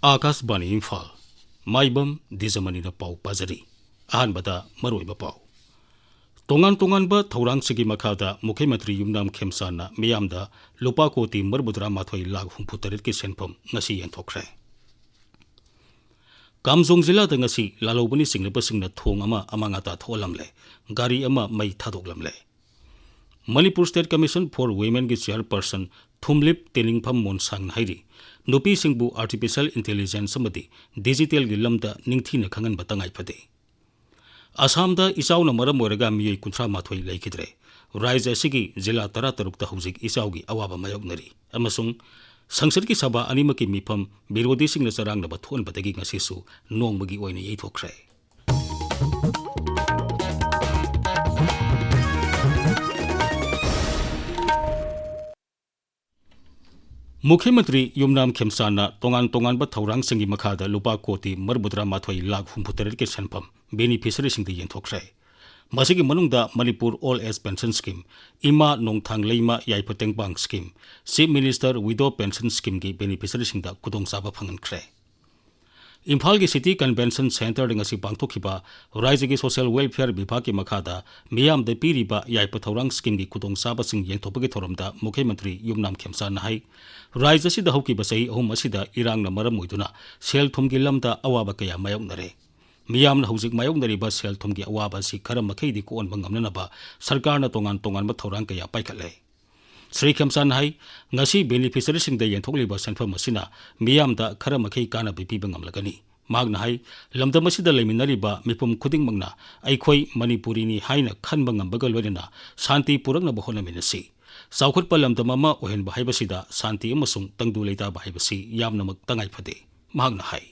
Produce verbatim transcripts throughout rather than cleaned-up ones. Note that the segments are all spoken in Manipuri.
ꯑꯥꯀꯥꯁꯕꯥꯅꯤ ꯏꯝꯐꯥꯜ꯫ ꯃꯥꯏꯕꯝ ꯗꯤꯖꯃꯅꯤꯅ ꯄꯥꯎ ꯄꯥꯖꯔꯤ꯫ ꯑꯍꯥꯟꯕꯗ ꯃꯔꯨꯑꯣꯏꯕ ꯄꯥꯎ꯫ ꯇꯣꯉꯥꯟ ꯇꯣꯉꯥꯟꯕ ꯊꯧꯔꯥꯡꯁꯤꯡꯒꯤ ꯃꯈꯥꯗ ꯃꯨꯈ꯭ꯌ ꯃꯟꯇ꯭ꯔꯤ ꯌꯨꯝꯅꯥꯝ ꯈꯦꯝꯆꯥꯟꯅ ꯃꯤꯌꯥꯝꯗ ꯂꯨꯄꯥ ꯀꯣꯇꯤ ꯃꯔꯤꯐꯨꯇꯔꯥ ꯃꯥꯊꯣꯏ ꯂꯥꯈ ꯍꯨꯝꯐꯨꯇꯔꯦꯠꯀꯤ ꯁꯦꯟꯐꯝ ꯉꯁꯤ ꯌꯦꯟꯊꯣꯛꯈ꯭ꯔꯦ꯫ ꯀꯥꯝꯖꯣꯡ ꯖꯤꯂꯥꯗ ꯉꯁꯤ ꯂꯥꯜꯍꯧꯕꯅꯤ ꯆꯤꯡꯅꯕꯁꯤꯡꯅ ꯊꯣꯡ ꯑꯃ ꯑꯃꯥꯡ ꯑꯇꯥ ꯊꯣꯛꯍꯜꯂꯝꯂꯦ, ꯒꯥꯔꯤ ꯑꯃ ꯃꯩ ꯊꯥꯗꯣꯛꯂꯝꯂꯦ꯫ Manipur State Commission for Womenꯒꯤ chairperson ꯊꯨꯝꯂꯤꯞ ꯇꯦꯅꯤꯡꯐꯝ ꯃꯣꯟꯁꯥꯡꯅ ꯍꯥꯏꯔꯤ, ꯅꯨꯄꯤꯁꯤꯡꯕꯨ artificial intelligence ꯑꯃꯗꯤ digitalꯒꯤ ꯂꯝꯗ ꯅꯤꯡꯊꯤꯅ ꯈꯪꯍꯟꯕ ꯇꯉꯥꯏ ꯐꯗꯦ꯫ ꯑꯁꯥꯝꯗ ꯏꯆꯥꯎꯅ ꯃꯔꯝ ꯑꯣꯏꯔꯒ ꯃꯤꯑꯣꯏ ꯀꯨꯟꯊ꯭ꯔꯥ ꯃꯥꯊꯣꯏ ꯂꯩꯈꯤꯗ꯭ꯔꯦ꯫ ꯔꯥꯖ꯭ꯌ ꯑꯁꯤꯒꯤ ꯖꯤꯂꯥ ꯇꯔꯥꯇꯔꯨꯛꯇ ꯍꯧꯖꯤꯛ ꯏꯆꯥꯎꯒꯤ ꯑꯋꯥꯕ ꯃꯥꯌꯣꯛꯅꯔꯤ ꯑꯃꯁꯨꯡ ꯁꯪꯁꯠꯀꯤ ꯁꯚꯥ ꯑꯅꯤꯃꯛꯀꯤ ꯃꯤꯐꯝ ꯕꯤꯔꯣꯙꯤꯁꯤꯡꯅ ꯆꯔꯥꯡꯅꯕ ꯊꯣꯛꯍꯟꯕꯗꯒꯤ ꯉꯁꯤꯁꯨ ꯅꯣꯡꯃꯒꯤ ꯑꯣꯏꯅ ꯌꯩꯊꯣꯛꯈ꯭ꯔꯦ꯫ ꯃꯨꯈ꯭ꯌ ꯃꯟꯇ꯭ꯔꯤ ꯌꯨꯝꯅꯥꯝ ꯈꯦꯝꯆꯥꯟꯅ ꯇꯣꯉꯥꯟ ꯇꯣꯉꯥꯟꯕ ꯊꯧꯔꯥꯡꯁꯤꯡꯒꯤ ꯃꯈꯥꯗ ꯂꯨꯄꯥ ꯀꯣꯇꯤ ꯃꯔꯤꯐꯨꯇꯔꯥ ꯃꯥꯊꯣꯏ ꯂꯥꯈ ꯍꯨꯝꯐꯨꯇꯔꯦꯠꯀꯤ ꯁꯦꯟꯐꯝ beneficiaryꯁꯤꯡꯗ ꯌꯦꯟꯊꯣꯛꯈ꯭ꯔꯦ꯫ ꯃꯁꯤꯒꯤ ꯃꯅꯨꯡꯗ Manipur Old Age Pension Scheme, ꯏꯃꯥ ꯅꯣꯡꯊꯥꯡ ꯂꯩꯃ ꯌꯥꯏꯐ ꯇꯦꯡꯕꯥꯡ scheme, Chief Minister Widow Pension Schemeꯒꯤ beneficiaryꯁꯤꯡꯗ ꯈꯨꯗꯣꯡꯆꯥꯕ ꯐꯪꯍꯟꯈ꯭ꯔꯦ꯫ ꯏꯝꯐꯥꯜꯒꯤ City Convention Centreꯗ ꯉꯁꯤ ꯄꯥꯡꯊꯣꯛꯈꯤꯕ ꯔꯥꯖ꯭ꯌꯒꯤ Social Welfare ꯕꯤꯚꯥꯒꯀꯤ ꯃꯈꯥꯗ ꯃꯤꯌꯥꯝꯗ ꯄꯤꯔꯤꯕ ꯌꯥꯏꯐ ꯊꯧꯔꯥꯡ schemeꯒꯤ ꯈꯨꯗꯣꯡꯆꯥꯕꯁꯤꯡ ꯌꯦꯟꯊꯣꯛꯄꯒꯤ ꯊꯧꯔꯝꯗ ꯃꯨꯈ꯭ꯌ ꯃꯟꯇ꯭ꯔꯤ ꯌꯨꯝꯅꯥꯝ ꯈꯦꯝꯆꯥꯟꯅ ꯍꯥꯏ, ꯔꯥꯖ꯭ꯌ ꯑꯁꯤꯗ ꯍꯧꯈꯤꯕ ꯆꯍꯤ ꯑꯍꯨꯝ ꯑꯁꯤꯗ ꯏꯔꯥꯡꯅ ꯃꯔꯝ ꯑꯣꯏꯗꯨꯅ ꯁꯦꯜ ꯊꯨꯝꯒꯤ ꯂꯝꯗ ꯑꯋꯥꯕ ꯀꯌꯥ ꯃꯥꯌꯣꯛꯅꯔꯦ꯫ ꯃꯤꯌꯥꯝꯅ ꯍꯧꯖꯤꯛ ꯃꯥꯌꯣꯛꯅꯔꯤꯕ ꯁꯦꯜ ꯊꯨꯝꯒꯤ ꯑꯋꯥꯕ ꯑꯁꯤ ꯈꯔ ꯃꯈꯩꯗꯤ ꯀꯣꯛꯍꯟꯕ ꯉꯝꯅꯅꯕ ꯁꯔꯀꯥꯔꯅ ꯇꯣꯉꯥꯟ ꯇꯣꯉꯥꯟꯕ ꯊꯧꯔꯥꯡ ꯀꯌꯥ ꯄꯥꯏꯈꯠꯂꯦ꯫ ꯁ꯭ꯔꯤ ꯈꯦꯝꯆꯥꯟꯅ ꯍꯥꯏ, ꯉꯁꯤ beneficiaryꯁꯤꯡꯗ ꯌꯦꯟꯊꯣꯛꯂꯤꯕ ꯁꯦꯟꯐꯝ ꯑꯁꯤꯅ ꯃꯤꯌꯥꯝꯗ ꯈꯔ ꯃꯈꯩ ꯀꯥꯟꯅꯕ ꯄꯤꯕ ꯉꯝꯂꯒꯅꯤ꯫ ꯃꯍꯥꯛꯅ ꯍꯥꯏ, ꯂꯝꯗꯝ ꯑꯁꯤꯗ ꯂꯩꯃꯤꯟꯅꯔꯤꯕ ꯃꯤꯄꯨꯝ ꯈꯨꯗꯤꯡꯃꯛꯅ ꯑꯩꯈꯣꯏ ꯃꯅꯤꯄꯨꯔꯤꯅꯤ ꯍꯥꯏꯅ ꯈꯟꯕ ꯉꯝꯕꯒ ꯂꯣꯏꯅꯅ ꯁꯥꯟꯇꯤ ꯄꯨꯔꯛꯅꯕ ꯍꯣꯠꯅꯃꯤꯟꯅꯁꯤ꯫ ꯆꯥꯎꯈꯠꯄ ꯂꯝꯗꯝ ꯑꯃ ꯑꯣꯏꯍꯟꯕ ꯍꯥꯏꯕꯁꯤꯗ ꯁꯥꯟꯇꯤ ꯑꯃꯁꯨꯡ ꯇꯪꯗꯨ ꯂꯩꯇꯥꯕ ꯍꯥꯏꯕꯁꯤ ꯌꯥꯝꯅꯃꯛ ꯇꯉꯥꯏ ꯐꯗꯦ, ꯃꯍꯥꯛꯅ ꯍꯥꯏ꯫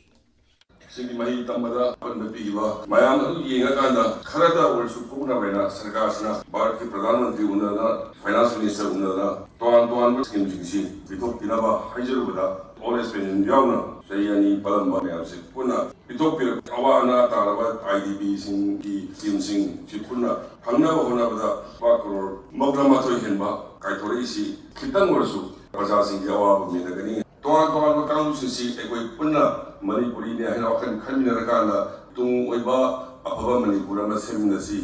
ꯁꯤꯒꯤ ꯃꯍꯩ ꯇꯝꯕꯗ ꯑꯄꯟꯕ ꯄꯤꯈꯤꯕ ꯃꯌꯥꯝ ꯑꯗꯨ ꯌꯦꯡꯉꯀꯥꯟꯗ ꯈꯔꯇ ꯑꯣꯏꯔꯁꯨ ꯀꯣꯛꯅꯕ ꯍꯥꯏꯅ ꯁꯔꯀꯥꯔꯁꯤꯅ ꯚꯥꯔꯠꯀꯤ ꯄ꯭ꯔꯙꯥꯟ ꯃꯟꯇ꯭ꯔꯤ ꯎꯅꯗꯅ, ꯐꯥꯏꯅꯥꯟꯁ ꯃꯤꯅꯤꯁꯇꯔ ꯎꯅꯗꯅ ꯇꯣꯉꯥꯟ ꯇꯣꯉꯥꯟꯕ schemeꯁꯤꯡꯁꯤ ꯄꯤꯊꯣꯛꯄꯤꯅꯕ ꯍꯥꯏꯖꯔꯨꯕꯗ, Old Age Pension ꯌꯥꯎꯅ ꯆꯍꯤ ꯑꯅꯤ ꯄꯜꯂꯝꯕ ꯃꯌꯥꯝꯁꯦ ꯄꯨꯟꯅ ꯄꯤꯊꯣꯛꯄꯤꯔꯛ-, ꯑꯋꯥ ꯑꯅꯥ ꯇꯥꯔꯕ IDPꯁꯤꯡꯒꯤ schemeꯁꯤꯡꯁꯤ ꯄꯨꯟꯅ ꯐꯪꯅꯕ ꯍꯣꯠꯅꯕꯗ ꯂꯨꯄꯥ ꯀꯔꯣꯔ ꯃꯧꯗ꯭ꯔꯥ ꯃꯥꯊꯣꯏ ꯍꯦꯟꯕ ꯀꯥꯏꯊꯣꯔꯛꯏꯁꯤ ꯈꯤꯇꯪ ꯑꯣꯏꯔꯁꯨ ꯄ꯭ꯔꯖꯥꯁꯤꯡꯒꯤ ꯑꯋꯥꯕ ꯃꯦꯟꯅꯒꯅꯤ꯫ ꯇꯣꯉꯥꯟ ꯇꯣꯉꯥꯟꯕ ꯀꯥꯡꯂꯨꯞꯁꯤꯡꯁꯤ ꯑꯩꯈꯣꯏ ꯄꯨꯟꯅ ꯃꯅꯤꯄꯨꯔꯤꯅꯤ ꯍꯥꯏꯅ ꯋꯥꯈꯜ ꯈꯟꯃꯤꯟꯅꯔꯀꯥꯟꯗ ꯇꯨꯡ ꯑꯣꯏꯕ ꯑꯐꯕ ꯃꯅꯤꯄꯨꯔ ꯑꯃ ꯁꯦꯝꯃꯤꯟꯅꯁꯤ꯫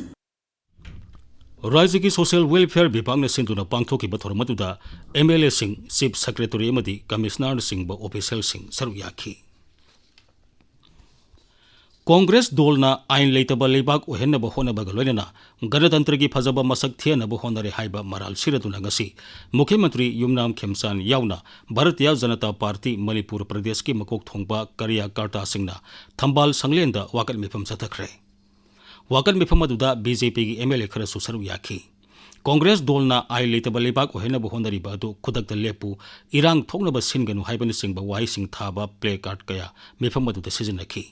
ꯔꯥꯖ꯭ꯌꯒꯤ ꯁꯣꯁꯤꯌꯦꯜ ꯋꯦꯜꯐꯤꯌꯔ ꯕꯤꯚꯥꯒꯅ ꯁꯤꯟꯗꯨꯅ ꯄꯥꯡꯊꯣꯛꯈꯤꯕ ꯊꯧꯔꯝ ꯑꯗꯨꯗ ꯑꯦꯝ ꯑꯦꯜ ꯑꯦꯁꯤꯡ, ꯆꯤꯐ ꯁꯦꯀ꯭ꯔꯦꯇꯔꯤ ꯑꯃꯗꯤ ꯀꯃꯤꯁꯅꯔꯅꯆꯤꯡꯕ ꯑꯣꯐꯤꯁꯤꯌꯦꯜꯁꯤꯡ ꯁꯔꯨꯛ ꯌꯥꯈꯤ꯫ ꯀꯣꯡꯒ꯭ꯔꯦꯁ ꯗꯣꯜꯅ ꯑꯥꯏꯟ ꯂꯩꯇꯕ ꯂꯩꯕꯥꯛ ꯑꯣꯏꯍꯟꯅꯕ ꯍꯣꯠꯅꯕꯒ ꯂꯣꯏꯅꯅ ꯒꯅꯇꯟꯇ꯭ꯔꯒꯤ ꯐꯖꯕ ꯃꯁꯛ ꯊꯤꯍꯟꯅꯕ ꯍꯣꯠꯅꯔꯦ ꯍꯥꯏꯕ ꯃꯔꯥꯜ ꯁꯤꯔꯗꯨꯅ ꯉꯁꯤ ꯃꯨꯈ꯭ꯌ ꯃꯟꯇ꯭ꯔꯤ ꯌꯨꯝꯅꯥꯝ ꯈꯦꯝꯆꯥꯟ ꯌꯥꯎꯅ ꯚꯥꯔꯇꯤꯌ ꯖꯅꯇꯥ ꯄꯥꯔꯇꯤ ꯃꯅꯤꯄꯨꯔ ꯄ꯭ꯔꯗꯦꯁꯀꯤ ꯃꯀꯣꯛ ꯊꯣꯡꯕ ꯀꯔꯤꯌꯥꯀꯔꯇꯥꯁꯤꯡꯅ ꯊꯝꯕꯥꯜ ꯁꯪꯂꯦꯟꯗ ꯋꯥꯀꯠ ꯃꯤꯐꯝ ꯆꯠꯊꯈ꯭ꯔꯦ꯫ ꯋꯥꯀꯠ ꯃꯤꯐꯝ ꯑꯗꯨꯗ ꯕꯤ ꯖꯦ ꯄꯤꯒꯤ ꯑꯦꯝ ꯑꯦꯜ ꯑꯦ ꯈꯔꯁꯨ ꯁꯔꯨꯛ ꯌꯥꯈꯤ꯫ ꯀꯣꯡꯒ꯭ꯔꯦꯁ ꯗꯣꯜꯅ ꯑꯥꯏꯟ ꯂꯩꯇꯕ ꯂꯩꯕꯥꯛ ꯑꯣꯏꯍꯟꯅꯕ ꯍꯣꯠꯅꯔꯤꯕ ꯑꯗꯨ ꯈꯨꯗꯛꯇ ꯂꯦꯞꯄꯨ, ꯏꯔꯥꯡ ꯊꯣꯛꯅꯕ ꯁꯤꯟꯒꯅꯨ ꯍꯥꯏꯕꯅꯆꯤꯡꯕ ꯋꯥꯍꯩꯁꯤꯡ ꯊꯥꯕ ꯄ꯭ꯂꯦ ꯀꯥꯔꯗ ꯀꯌꯥ ꯃꯤꯐꯝ ꯑꯗꯨꯗ ꯁꯤꯖꯤꯟꯅꯈꯤ꯫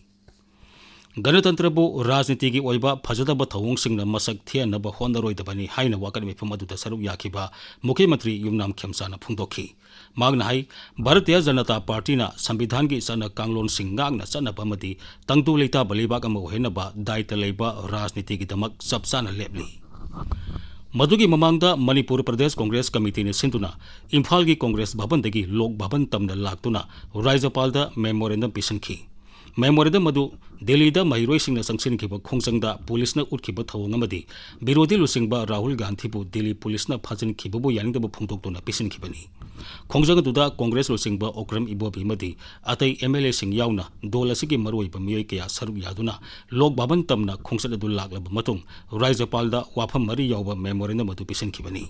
ꯒꯅꯇꯟꯇ꯭ꯔꯕꯨ ꯔꯥꯖꯅꯤꯇꯤꯒꯤ ꯑꯣꯏꯕ ꯐꯖꯗꯕ ꯊꯧꯑꯣꯡꯁꯤꯡꯅ ꯃꯁꯛ ꯊꯤꯍꯟꯅꯕ ꯍꯣꯠꯅꯔꯣꯏꯗꯕꯅꯤ ꯍꯥꯏꯅ ꯋꯥꯀꯠ ꯃꯤꯐꯝ ꯑꯗꯨꯗ ꯁꯔꯨꯛ ꯌꯥꯈꯤꯕ ꯃꯨꯈ꯭ꯌ ꯃꯟꯇ꯭ꯔꯤ ꯌꯨꯝꯅꯥꯝ ꯈꯦꯝꯆꯥꯟꯅ ꯐꯣꯡꯗꯣꯛꯈꯤ꯫ ꯃꯍꯥꯛꯅ ꯍꯥꯏ, ꯚꯥꯔꯇꯤꯌ ꯖꯅꯇꯥ ꯄꯥꯔꯇꯤꯅ ꯁꯪꯕꯤꯙꯥꯟꯒꯤ ꯆꯠꯅ ꯀꯥꯡꯂꯣꯟꯁꯤꯡ ꯉꯥꯛꯅ ꯆꯠꯅꯕ ꯑꯃꯗꯤ ꯇꯪꯗꯨ ꯂꯩꯇꯥꯕ ꯂꯩꯕꯥꯛ ꯑꯃ ꯑꯣꯏꯍꯟꯅꯕ ꯗꯥꯏꯇ ꯂꯩꯕ ꯔꯥꯖꯅꯤꯇꯤꯒꯤꯗꯃꯛ ꯆꯞ ꯆꯥꯅ ꯂꯦꯞꯂꯤ꯫ ꯃꯗꯨꯒꯤ ꯃꯃꯥꯡꯗ ꯃꯅꯤꯄꯨꯔ ꯄ꯭ꯔꯗꯦꯁ ꯀꯣꯡꯒ꯭ꯔꯦꯁ ꯀꯃꯤꯇꯤꯅ ꯁꯤꯟꯗꯨꯅ ꯏꯝꯐꯥꯜꯒꯤ ꯀꯣꯡꯒ꯭ꯔꯦꯁ ꯚꯕꯟꯗꯒꯤ ꯂꯣꯛ ꯚꯕꯟ ꯇꯝꯅ ꯂꯥꯛꯇꯨꯅ ꯔꯥꯖ꯭ꯌꯄꯥꯜꯗ ꯃꯦꯃꯣꯔꯦꯟꯗꯝ ꯄꯤꯁꯤꯟꯈꯤ꯫ ꯃꯦꯃꯣꯔꯦꯟꯗꯝ ꯑꯗꯨ ꯗꯤꯜꯂꯤꯗ ꯃꯍꯩꯔꯣꯏꯁꯤꯡꯅ ꯆꯪꯁꯤꯟꯈꯤꯕ ꯈꯣꯡꯖꯪꯗ ꯄꯨꯂꯤꯁꯅ ꯎꯠꯈꯤꯕ ꯊꯧꯑꯣꯡ ꯑꯃꯗꯤ ꯕꯤꯔꯣꯙꯤ ꯂꯨꯆꯤꯡꯕ ꯔꯥꯍꯨꯜ ꯒꯥꯟꯙꯤꯕꯨ ꯗꯤꯜꯂꯤ ꯄꯨꯂꯤꯁꯅ ꯐꯥꯖꯤꯟꯈꯤꯕꯕꯨ ꯌꯥꯅꯤꯡꯗꯕ ꯐꯣꯡꯗꯣꯛꯇꯨꯅ ꯄꯤꯁꯤꯟꯈꯤꯕꯅꯤ꯫ ꯈꯣꯡꯖꯪ ꯑꯗꯨꯗ ꯀꯣꯡꯒ꯭ꯔꯦꯁ ꯂꯨꯆꯤꯡꯕ ꯑꯣꯀ꯭ꯔꯝ ꯏꯕꯣꯕꯤ ꯑꯃꯗꯤ ꯑꯇꯩ ꯑꯦꯝ ꯑꯦꯜ ꯑꯦꯁꯤꯡ ꯌꯥꯎꯅ ꯗꯣꯜ ꯑꯁꯤꯒꯤ ꯃꯔꯨꯑꯣꯏꯕ ꯃꯤꯑꯣꯏ ꯀꯌꯥ ꯁꯔꯨꯛ ꯌꯥꯗꯨꯅ ꯂꯣꯛ ꯚꯕꯟ ꯇꯝꯅ ꯈꯣꯡꯆꯠ ꯑꯗꯨ ꯂꯥꯛꯂꯕ ꯃꯇꯨꯡ ꯔꯥꯖ꯭ꯌꯄꯥꯜꯗ ꯋꯥꯐꯝ ꯃꯔꯤ ꯌꯥꯎꯕ ꯃꯦꯃꯣꯔꯦꯟꯗꯝ ꯑꯗꯨ ꯄꯤꯁꯤꯟꯈꯤꯕꯅꯤ꯫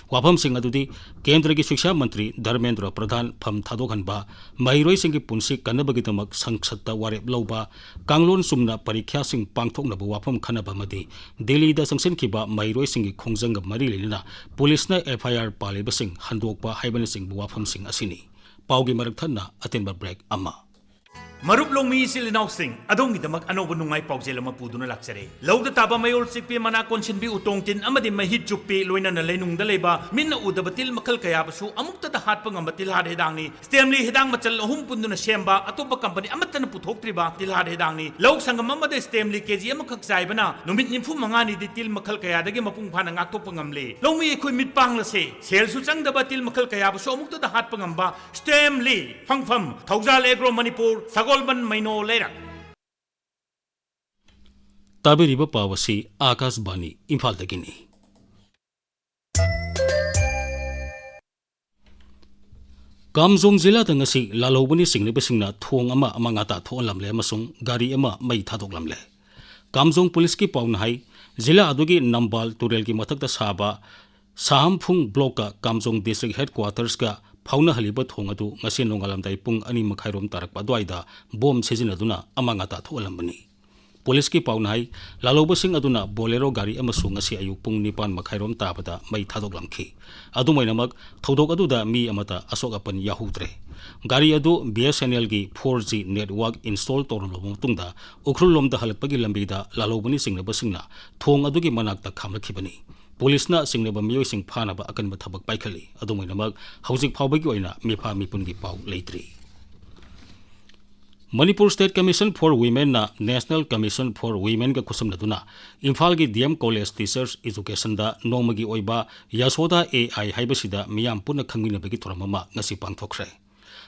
ꯋꯥꯐꯝꯁꯤꯡ ꯑꯗꯨꯗꯤ ꯀꯦꯟꯗ꯭ꯔꯒꯤ ꯁꯤꯛꯁꯥ ꯃꯟꯇ꯭ꯔꯤ ꯙꯔꯃꯦꯟꯗ꯭ꯔ ꯄ꯭ꯔꯙꯥꯟ ꯐꯝ ꯊꯥꯗꯣꯛꯍꯟꯕ, ꯃꯍꯩꯔꯣꯏꯁꯤꯡꯒꯤ ꯄꯨꯟꯁꯤ ꯀꯟꯅꯕꯒꯤꯗꯃꯛ ꯁꯪꯁꯠꯇ ꯋꯥꯔꯦꯞ ꯂꯧꯕ, ꯀꯥꯡꯂꯣꯟ ꯆꯨꯝꯅ ꯄꯔꯤꯈ꯭ꯌꯥꯁꯤꯡ ꯄꯥꯡꯊꯣꯛꯅꯕ ꯋꯥꯐꯝ ꯈꯟꯅꯕ ꯑꯃꯗꯤ ꯗꯤꯜꯂꯤꯗ ꯆꯪꯁꯤꯟꯈꯤꯕ ꯃꯍꯩꯔꯣꯏꯁꯤꯡꯒꯤ ꯈꯣꯡꯖꯪꯒ ꯃꯔꯤ ꯂꯩꯅꯅ ꯄꯨꯂꯤꯁꯅ ꯑꯦꯐ ꯑꯥꯏ ꯑꯥꯔ ꯄꯥꯜꯂꯤꯕꯁꯤꯡ ꯍꯟꯗꯣꯛꯄ ꯍꯥꯏꯕꯅꯆꯤꯡꯕ ꯋꯥꯐꯝꯁꯤꯡ ꯑꯁꯤꯅꯤ꯫ ꯄꯥꯎꯒꯤ ꯃꯔꯛ ꯊꯠꯅ ꯑꯇꯦꯟꯕ ꯕ꯭ꯔꯦꯛ ꯑꯃ꯫ ꯃꯔꯨꯞ ꯂꯧꯃꯤ ꯏꯆꯤꯜ ꯏꯅꯥꯎꯁꯤꯡ, ꯑꯗꯣꯝꯒꯤꯗꯃꯛ ꯑꯅꯧꯕ ꯅꯨꯡꯉꯥꯏ ꯄꯥꯎꯖꯦꯜ ꯑꯃ ꯄꯨꯗꯨꯅ ꯂꯥꯛꯆꯔꯦ꯫ ꯂꯧꯗ ꯇꯥꯕ ꯃꯌꯣꯜ ꯆꯤꯛꯄꯤ, ꯃꯅꯥ ꯀꯣꯟꯁꯤꯟꯕꯤ, ꯎꯇꯣꯡ ꯇꯤꯟ ꯑꯃꯗꯤ ꯃꯍꯤꯛ ꯆꯨꯞꯄꯤ, ꯂꯣꯏꯅꯅ ꯂꯩꯅꯨꯡꯗ ꯂꯩꯕ ꯃꯤꯠꯅ ꯎꯗꯕ ꯇꯤꯜ ꯃꯈꯜ ꯀꯌꯥꯕꯨꯁꯨ ꯑꯃꯨꯛꯇꯗ ꯍꯥꯠꯄ ꯉꯝꯕ ꯇꯤꯜꯍꯥꯠ ꯍꯤꯗꯥꯛꯅꯤ꯫ ꯁ꯭ꯇꯦꯝꯂꯤ ꯍꯤꯗꯥꯛ ꯃꯆꯜ ꯑꯍꯨꯝ ꯄꯨꯟꯗꯨꯅ ꯁꯦꯝꯕ, ꯑꯇꯣꯞꯄ ꯀꯝꯄꯅꯤ ꯑꯃꯠꯇꯅ ꯄꯨꯊꯣꯛꯇ꯭ꯔꯤꯕ ꯇꯤꯜꯍꯥꯠ ꯍꯤꯗꯥꯛꯅꯤ꯫ ꯂꯧ ꯁꯪꯒꯝ ꯑꯃꯗ ꯁ꯭ꯇꯦꯝꯂꯤ ꯀꯦꯖꯤ ꯑꯃꯈꯛ ꯆꯥꯏꯕꯅ ꯅꯨꯃꯤꯠ ꯅꯤꯐꯨ ꯃꯉꯥꯅꯤꯗꯤ ꯇꯤꯜ ꯃꯈꯜ ꯀꯌꯥꯗꯒꯤ ꯃꯄꯨꯡ ꯐꯥꯅ ꯉꯥꯛꯊꯣꯛꯄ ꯉꯝꯂꯦ꯫ ꯂꯧꯃꯤ ꯑꯩꯈꯣꯏ ꯃꯤꯠ ꯄꯥꯡꯂꯁꯦ, ꯁꯦꯜꯁꯨ ꯆꯪꯗꯕ ꯇꯤꯜ ꯃꯈꯜ ꯀꯌꯥꯕꯨꯁꯨ ꯑꯃꯨꯛꯇꯗ ꯍꯥꯠꯄ ꯉꯝꯕ ꯁ꯭ꯇꯦꯝꯂꯤ꯫ ꯐꯪꯐꯝ: ꯊꯧꯖꯥꯜ ꯑꯦꯒ꯭ꯔꯣ ꯃꯅꯤꯄꯨꯔ, ꯁꯒꯣꯜꯕꯟ ꯃꯩꯅꯣ ꯂꯩꯔꯛ꯫ ꯇꯥꯕꯤꯔꯤꯕ ꯄꯥꯎ ꯑꯁꯤ ꯑꯥꯀꯥꯁꯕꯥꯅꯤ ꯏꯝꯐꯥꯜꯗꯒꯤꯅꯤ꯫ ꯀꯥꯝꯖꯣꯡ ꯖꯤꯂꯥꯗ ꯉꯁꯤ ꯂꯥꯜꯍꯧꯕꯅꯤ ꯆꯤꯡꯅꯕꯁꯤꯡꯅ ꯊꯣꯡ ꯑꯃ ꯑꯃꯥꯡ ꯑꯇꯥ ꯊꯣꯛꯍꯜꯂꯝꯂꯦ ꯑꯃꯁꯨꯡ ꯒꯥꯔꯤ ꯑꯃ ꯃꯩ ꯊꯥꯗꯣꯛꯂꯝꯂꯦ꯫ ꯀꯥꯝꯖꯣꯡ ꯄꯨꯂꯤꯁꯀꯤ ꯄꯥꯎꯅ ꯍꯥꯏ, ꯖꯤꯂꯥ ꯑꯗꯨꯒꯤ ꯅꯝꯕꯥꯜ ꯇꯨꯔꯦꯜꯒꯤ ꯃꯊꯛꯇ ꯁꯥꯕ ꯁꯥꯍꯝꯐꯨꯡ ꯕ꯭ꯂꯣꯛꯀ ꯀꯥꯝꯖꯣꯡ ꯗꯤꯁꯇ꯭ꯔꯤꯛ ꯍꯦꯗꯀ꯭ꯋꯥꯇꯔꯁꯀ ꯐꯥꯎꯅꯍꯜꯂꯤꯕ ꯊꯣꯡ ꯑꯗꯨ ꯉꯁꯤ ꯅꯣꯡꯉꯥꯜꯂꯝꯗꯥꯏ ꯄꯨꯡ ꯑꯅꯤ ꯃꯈꯥꯏꯔꯣꯝ ꯇꯥꯔꯛꯄ ꯑꯗꯨꯋꯥꯏꯗ ꯕꯣꯝ ꯁꯤꯖꯤꯟꯅꯗꯨꯅ ꯑꯃꯥꯡ ꯑꯇꯥ ꯊꯣꯛꯍꯜꯂꯝꯕꯅꯤ꯫ ꯄꯨꯂꯤꯁꯀꯤ ꯄꯥꯎꯅ ꯍꯥꯏ, ꯂꯥꯜꯍꯧꯕꯁꯤꯡ ꯑꯗꯨꯅ ꯕꯣꯂꯦꯔꯣ ꯒꯥꯔꯤ ꯑꯃꯁꯨ ꯉꯁꯤ ꯑꯌꯨꯛ ꯄꯨꯡ ꯅꯤꯄꯥꯟ ꯃꯈꯥꯏꯔꯣꯝ ꯇꯥꯕꯗ ꯃꯩ ꯊꯥꯗꯣꯛꯂꯝꯈꯤ꯫ ꯑꯗꯨꯃꯥꯏꯅꯃꯛ, ꯊꯧꯗꯣꯛ ꯑꯗꯨꯗ ꯃꯤ ꯑꯃꯠꯇ ꯑꯁꯣꯛ ꯑꯄꯟ ꯌꯥꯎꯍꯧꯗ꯭ꯔꯦ꯫ ꯒꯥꯔꯤ ꯑꯗꯨ BSNLꯒꯤ four G network install ꯇꯧꯔꯝꯂꯕ ꯃꯇꯨꯡꯗ ꯎꯈ꯭ꯔꯨꯜꯂꯣꯝꯗ ꯍꯜꯂꯛꯄꯒꯤ ꯂꯝꯕꯤꯗ ꯂꯥꯜꯍꯧꯕꯅꯤ ꯆꯤꯡꯅꯕꯁꯤꯡꯅ ꯊꯣꯡ ꯑꯗꯨꯒꯤ ꯃꯅꯥꯛꯇ ꯈꯥꯝꯂꯛꯈꯤꯕꯅꯤ꯫ ꯄꯨꯂꯤꯁꯅ ꯆꯤꯡꯅꯕ ꯃꯤꯑꯣꯏꯁꯤꯡ ꯐꯥꯅꯕ ꯑꯀꯟꯕ ꯊꯕꯛ ꯄꯥꯏꯈꯠꯂꯤ꯫ ꯑꯗꯨꯃꯥꯏꯅꯃꯛ, ꯍꯧꯖꯤꯛ ꯐꯥꯎꯕꯒꯤ ꯑꯣꯏꯅ ꯃꯤꯐꯥ ꯃꯤꯄꯨꯟꯒꯤ ꯄꯥꯎ ꯂꯩꯇ꯭ꯔꯤ꯫ Manipur State Commission for Womenꯅ National Commission for Womenꯒ ꯈꯨꯠꯁꯝꯅꯗꯨꯅ ꯏꯝꯐꯥꯜꯒꯤ DM College Teachers Educationꯗ ꯅꯣꯡꯃꯒꯤ ꯑꯣꯏꯕ ꯌꯥꯁꯣꯗꯥ AI ꯍꯥꯏꯕꯁꯤꯗ ꯃꯤꯌꯥꯝ ꯄꯨꯟꯅ ꯈꯪꯃꯤꯟꯅꯕꯒꯤ ꯊꯧꯔꯝ ꯑꯃ ꯉꯁꯤ ꯄꯥꯡꯊꯣꯛꯈ꯭ꯔꯦ꯫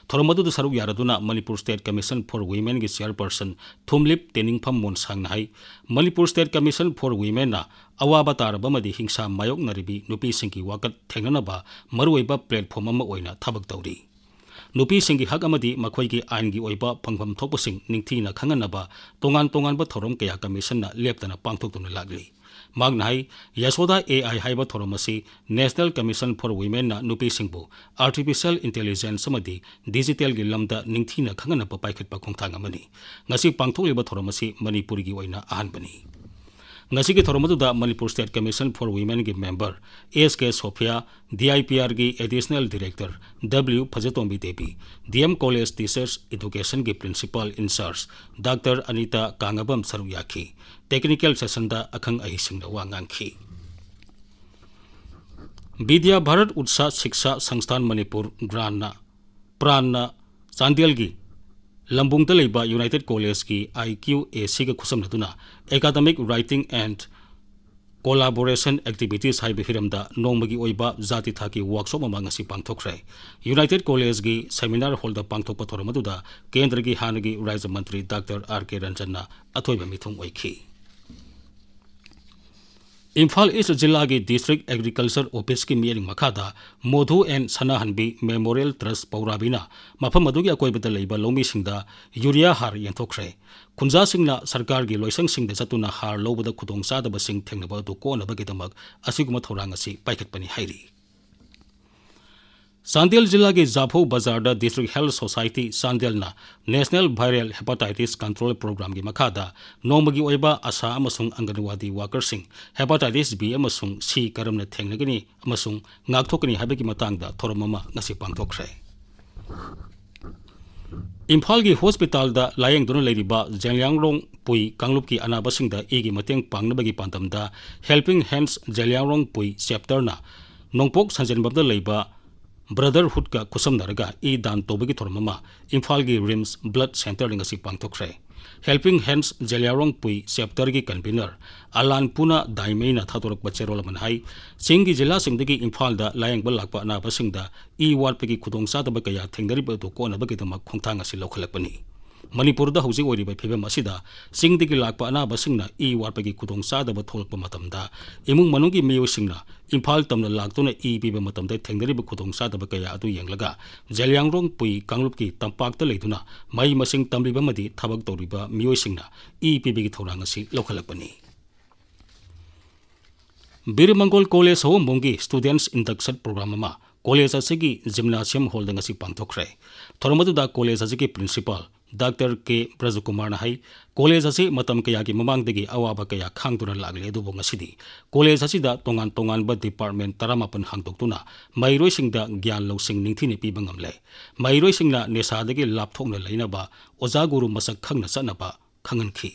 ꯊꯧꯔꯝ ꯑꯗꯨꯗ ꯁꯔꯨꯛ ꯌꯥꯔꯗꯨꯅ Manipur State Commission for Womenꯒꯤ Chairperson ꯊꯨꯝꯂꯤꯞ ꯇꯦꯅꯤꯡꯐꯝ ꯃꯣꯟꯁꯥꯡꯅ high, Manipur State Commission for Womenꯅ ꯑꯋꯥꯕ ꯇꯥꯔꯕ ꯑꯃꯗꯤ ꯍꯤꯡꯁꯥ ꯃꯥꯌꯣꯛꯅꯔꯤꯕꯤ ꯅꯨꯄꯤꯁꯤꯡꯒꯤ ꯋꯥꯀꯠ ꯊꯦꯡꯅꯅꯕ ꯃꯔꯨꯑꯣꯏꯕ platform ꯑꯃ ꯑꯣꯏꯅ ꯊꯕꯛ ꯇꯧꯔꯤ꯫ ꯅꯨꯄꯤꯁꯤꯡꯒꯤ ꯍꯛ ꯑꯃꯗꯤ ꯃꯈꯣꯏꯒꯤ ꯑꯥꯏꯟꯒꯤ ꯑꯣꯏꯕ ꯐꯪꯐꯝ ꯊꯣꯛꯄꯁꯤꯡ ꯅꯤꯡꯊꯤꯅ ꯈꯪꯍꯟꯅꯕ ꯇꯣꯉꯥꯟ ꯇꯣꯉꯥꯟꯕ ꯊꯧꯔꯝ ꯀꯌꯥ Commissionꯅ ꯂꯦꯞꯇꯅ ꯄꯥꯡꯊꯣꯛꯇꯨꯅ ꯂꯥꯛꯂꯤ꯫ ꯃꯍꯥꯛꯅ ꯍꯥꯏ, ꯌꯥꯁꯣꯗꯥ AI ꯍꯥꯏꯕ ꯊꯧꯔꯝ ꯑꯁꯤ National Commission for Womenꯅ ꯅꯨꯄꯤꯁꯤꯡꯕꯨ Artificial Intelligence ꯑꯃꯗꯤ digitalꯒꯤ ꯂꯝꯗ ꯅꯤꯡꯊꯤꯅ ꯈꯪꯍꯟꯅꯕ ꯄꯥꯏꯈꯠꯄ ꯈꯣꯡꯊꯥꯡ ꯑꯃꯅꯤ꯫ ꯉꯁꯤ ꯄꯥꯡꯊꯣꯛꯂꯤꯕ ꯊꯧꯔꯝ ꯑꯁꯤ ꯃꯅꯤꯄꯨꯔꯒꯤ ꯑꯣꯏꯅ ꯑꯍꯥꯟꯕꯅꯤ꯫ ꯉꯁꯤꯒꯤ ꯊꯧꯔꯝ ꯑꯗꯨꯗ Manipur State Commission for Womenꯒꯤ member S K Sophia, D I P Rꯒꯤ Additional Director W ꯐꯖꯇꯣꯝꯕꯤ Devi, D M College Teachers Educationꯒꯤ Principal in Charge Doctor Anita ꯀꯥꯡꯉꯕꯝ ꯁꯔꯨꯛ ꯌꯥꯈꯤ꯫ Technical sessionꯗ ꯑꯈꯪ ꯑꯍꯩꯁꯤꯡꯅ ꯋꯥ ꯉꯥꯡꯈꯤ꯫ ꯕꯤꯗ꯭ꯌꯥ ꯚꯥꯔꯠ ꯎꯠꯁꯥ ꯁꯤꯛꯁꯥ ꯁꯪꯁꯊꯥꯟ ꯃꯅꯤꯄꯨꯔ ꯒ꯭ꯔꯥꯟꯅ, ꯄ꯭ꯔꯥꯟꯅ ꯆꯥꯟꯗꯦꯜꯒꯤ ꯂꯝꯕꯨꯡꯗ ꯂꯩꯕ United Collegeꯀꯤ I Q A Cꯒ ꯈꯨꯠꯁꯝꯅꯗꯨꯅ Academic Writing and Collaboration Activities ꯍꯥꯏꯕ ꯍꯤꯔꯝꯗ ꯅꯣꯡꯃꯒꯤ ꯑꯣꯏꯕ ꯖꯥꯇꯤ ꯊꯥꯛꯀꯤ workshop ꯑꯃ ꯉꯁꯤ ꯄꯥꯡꯊꯣꯛꯈ꯭ꯔꯦ꯫ United Collegeꯀꯤ seminar hallꯗ ꯄꯥꯡꯊꯣꯛꯄ ꯊꯧꯔꯝ ꯑꯗꯨꯗ ꯀꯦꯟꯗ꯭ꯔꯒꯤ ꯍꯥꯟꯅꯒꯤ ꯔꯥꯖ꯭ꯌ ꯃꯟꯇ꯭ꯔꯤ Doctor R K ꯔꯟꯖꯟꯅ ꯑꯊꯣꯏꯕ ꯃꯤꯊꯨꯡ ꯑꯣꯏꯈꯤ꯫ ꯏꯝꯐꯥꯜ East ꯖꯤꯂꯥꯒꯤ District Agriculture Officeꯀꯤ ꯃꯤꯠꯌꯦꯡ ꯃꯈꯥꯗ ꯃꯣꯙꯨ ꯑꯦꯟ ꯁꯅꯥꯍꯟꯕꯤ Memorial Trust ꯄꯧꯔꯥꯕꯤꯅ ꯃꯐꯝ ꯑꯗꯨꯒꯤ ꯑꯀꯣꯏꯕꯗ ꯂꯩꯕ ꯂꯧꯃꯤꯁꯤꯡꯗ ꯌꯨꯔꯤꯌꯥ ꯍꯥꯔ ꯌꯦꯟꯊꯣꯛꯈ꯭ꯔꯦ꯫ ꯈꯨꯟꯖꯥꯁꯤꯡꯅ ꯁꯔꯀꯥꯔꯒꯤ ꯂꯣꯏꯁꯪꯁꯤꯡꯗ ꯆꯠꯇꯨꯅ ꯍꯥꯔ ꯂꯧꯕꯗ ꯈꯨꯗꯣꯡꯆꯥꯗꯕꯁꯤꯡ ꯊꯦꯡꯅꯕ ꯑꯗꯨ ꯀꯣꯛꯅꯕꯒꯤꯗꯃꯛ ꯑꯁꯤꯒꯨꯝꯕ ꯊꯧꯔꯥꯡ ꯑꯁꯤ ꯄꯥꯏꯈꯠꯄꯅꯤ ꯍꯥꯏꯔꯤ꯫ ꯆꯥꯟꯗꯦꯜ ꯖꯤꯂꯥꯒꯤ ꯖꯥꯐꯧ ꯕꯖꯥꯔꯗ District Health Society ꯆꯥꯟꯗꯦꯜꯅ National Viral Hepatitis Control Programꯒꯤ ꯃꯈꯥꯗ ꯅꯣꯡꯃꯒꯤ ꯑꯣꯏꯕ ꯑꯁꯥ ꯑꯃꯁꯨꯡ ꯑꯪꯒꯟꯋꯥꯗꯤ workerꯁꯤꯡ Hepatitis B ꯑꯃꯁꯨꯡ C ꯀꯔꯝꯅ ꯊꯦꯡꯅꯒꯅꯤ ꯑꯃꯁꯨꯡ ꯉꯥꯛꯊꯣꯛꯀꯅꯤ ꯍꯥꯏꯕꯒꯤ ꯃꯇꯥꯡꯗ ꯊꯧꯔꯝ ꯑꯃ ꯉꯁꯤ ꯄꯥꯡꯊꯣꯛꯈ꯭ꯔꯦ꯫ ꯏꯝꯐꯥꯜꯒꯤ hospitalꯗ ꯂꯥꯌꯦꯡꯗꯨꯅ ꯂꯩꯔꯤꯕ ꯖꯦꯂꯤꯌꯥꯡꯔꯣꯡ ꯄꯨꯏ ꯀꯥꯡꯂꯨꯞꯀꯤ ꯑꯅꯥꯕꯁꯤꯡꯗ ꯏꯒꯤ ꯃꯇꯦꯡ ꯄꯥꯡꯅꯕꯒꯤ ꯄꯥꯟꯗꯝꯗ Helping Hands ꯖꯦꯂꯤꯌꯥꯡꯔꯣꯡ ꯄꯨꯏ chapterꯅ ꯅꯣꯡꯄꯣꯛ ꯁꯟꯖꯦꯟꯕꯝꯗ ꯂꯩꯕ Brotherhoodꯀ ꯈꯨꯠꯁꯝꯅꯔꯒ ꯏ ꯗꯥꯟ ꯇꯧꯕꯒꯤ ꯊꯧꯔꯝ ꯑꯃ ꯏꯝꯐꯥꯜꯒꯤ RIMS Blood Centreꯗ ꯉꯁꯤ ꯄꯥꯡꯊꯣꯛꯈ꯭ꯔꯦ꯫ Helping Hands ꯖꯦꯂꯤꯌꯥꯡꯔꯣꯡ ꯄꯨꯏ chapterꯒꯤ convener ꯑꯂꯥꯟꯄꯨꯅ ꯗꯥꯏꯃꯩꯅ ꯊꯥꯗꯣꯔꯛꯄ ꯆꯦꯔꯣꯜ ꯑꯃꯅ ꯍꯥꯏ, ꯆꯤꯡꯒꯤ ꯖꯤꯂꯥꯁꯤꯡꯗꯒꯤ ꯏꯝꯐꯥꯜꯗ ꯂꯥꯌꯦꯡꯕ ꯂꯥꯛꯄ ꯑꯅꯥꯕꯁꯤꯡꯗ ꯏ ꯋꯥꯠꯄꯒꯤ ꯈꯨꯗꯣꯡꯆꯥꯗꯕ ꯀꯌꯥ ꯊꯦꯡꯅꯔꯤꯕ ꯑꯗꯨ ꯀꯣꯛꯅꯕꯒꯤꯗꯃꯛ ꯈꯣꯡꯊꯥꯡ ꯑꯁꯤ ꯂꯧꯈꯠꯂꯛꯄꯅꯤ꯫ ꯃꯅꯤꯄꯨꯔꯗ ꯍꯧꯖꯤꯛ ꯑꯣꯏꯔꯤꯕ ꯐꯤꯕꯝ ꯑꯁꯤꯗ ꯆꯤꯡꯗꯒꯤ ꯂꯥꯛꯄ ꯑꯅꯥꯕꯁꯤꯡꯅ ꯏ ꯋꯥꯠꯄꯒꯤ ꯈꯨꯗꯣꯡꯆꯥꯗꯕ ꯊꯣꯛꯂꯛꯄ ꯃꯇꯝꯗ ꯏꯃꯨꯡ ꯃꯅꯨꯡꯒꯤ ꯃꯤꯑꯣꯏꯁꯤꯡꯅ ꯏꯝꯐꯥꯜ ꯇꯝꯅ ꯂꯥꯛꯇꯨꯅ ꯏ ꯄꯤꯕ ꯃꯇꯝꯗ ꯊꯦꯡꯅꯔꯤꯕ ꯈꯨꯗꯣꯡꯆꯥꯗꯕ ꯀꯌꯥ ꯑꯗꯨ ꯌꯦꯡꯂꯒ ꯖꯦꯂꯤꯌꯥꯡꯔꯣꯡ ꯄꯨꯏ ꯀꯥꯡꯂꯨꯞꯀꯤ ꯇꯝꯄꯥꯛꯇ ꯂꯩꯗꯨꯅ ꯃꯍꯩ ꯃꯁꯤꯡ ꯇꯝꯂꯤꯕ ꯑꯃꯗꯤ ꯊꯕꯛ ꯇꯧꯔꯤꯕ ꯃꯤꯑꯣꯏꯁꯤꯡꯅ ꯏ ꯄꯤꯕꯒꯤ ꯊꯧꯔꯥꯡ ꯑꯁꯤ ꯂꯧꯈꯠꯂꯛꯄꯅꯤ꯫ ꯕꯤꯔ ꯃꯪꯒꯣꯜ ꯀꯣꯂꯦꯖ ꯁꯑꯣꯝꯕꯨꯡꯒꯤ Students Induction Program ꯑꯃ ꯀꯣꯂꯦꯖ ꯑꯁꯤꯒꯤ gymnasium hallꯗ ꯉꯁꯤ ꯄꯥꯡꯊꯣꯛꯈ꯭ꯔꯦ꯫ ꯊꯧꯔꯝ ꯑꯗꯨꯗ ꯀꯣꯂꯦꯖ ꯑꯁꯤꯒꯤ principal ꯗꯥꯛꯇꯔ ꯀꯦ ꯕ꯭ꯔꯖꯀꯨꯃꯥꯔꯅ ꯍꯥꯏ, ꯀꯣꯂꯦꯖ ꯑꯁꯤ ꯃꯇꯝ ꯀꯌꯥꯒꯤ ꯃꯃꯥꯡꯗꯒꯤ ꯑꯋꯥꯕ ꯀꯌꯥ ꯈꯥꯡꯗꯨꯅ ꯂꯥꯛꯂꯦ, ꯑꯗꯨꯕꯨ ꯉꯁꯤꯗꯤ ꯀꯣꯂꯦꯖ ꯑꯁꯤꯗ ꯇꯣꯉꯥꯟ ꯇꯣꯉꯥꯟꯕ ꯗꯤꯄꯥꯔꯠꯃꯦꯟ ꯇꯔꯥꯃꯥꯄꯟ ꯍꯥꯡꯗꯣꯛꯇꯨꯅ ꯃꯍꯩꯔꯣꯏꯁꯤꯡꯗ ꯒ꯭ꯌꯥꯟ ꯂꯧꯁꯤꯡ ꯅꯤꯡꯊꯤꯅ ꯄꯤꯕ ꯉꯝꯂꯦ꯫ ꯃꯍꯩꯔꯣꯏꯁꯤꯡꯅ ꯅꯤꯁꯥꯗꯒꯤ ꯂꯥꯞꯊꯣꯛꯅ ꯂꯩꯅꯕ, ꯑꯣꯖꯥ ꯒꯨꯔꯨ ꯃꯁꯛ ꯈꯪꯅ ꯆꯠꯅꯕ ꯈꯪꯍꯟꯈꯤ꯫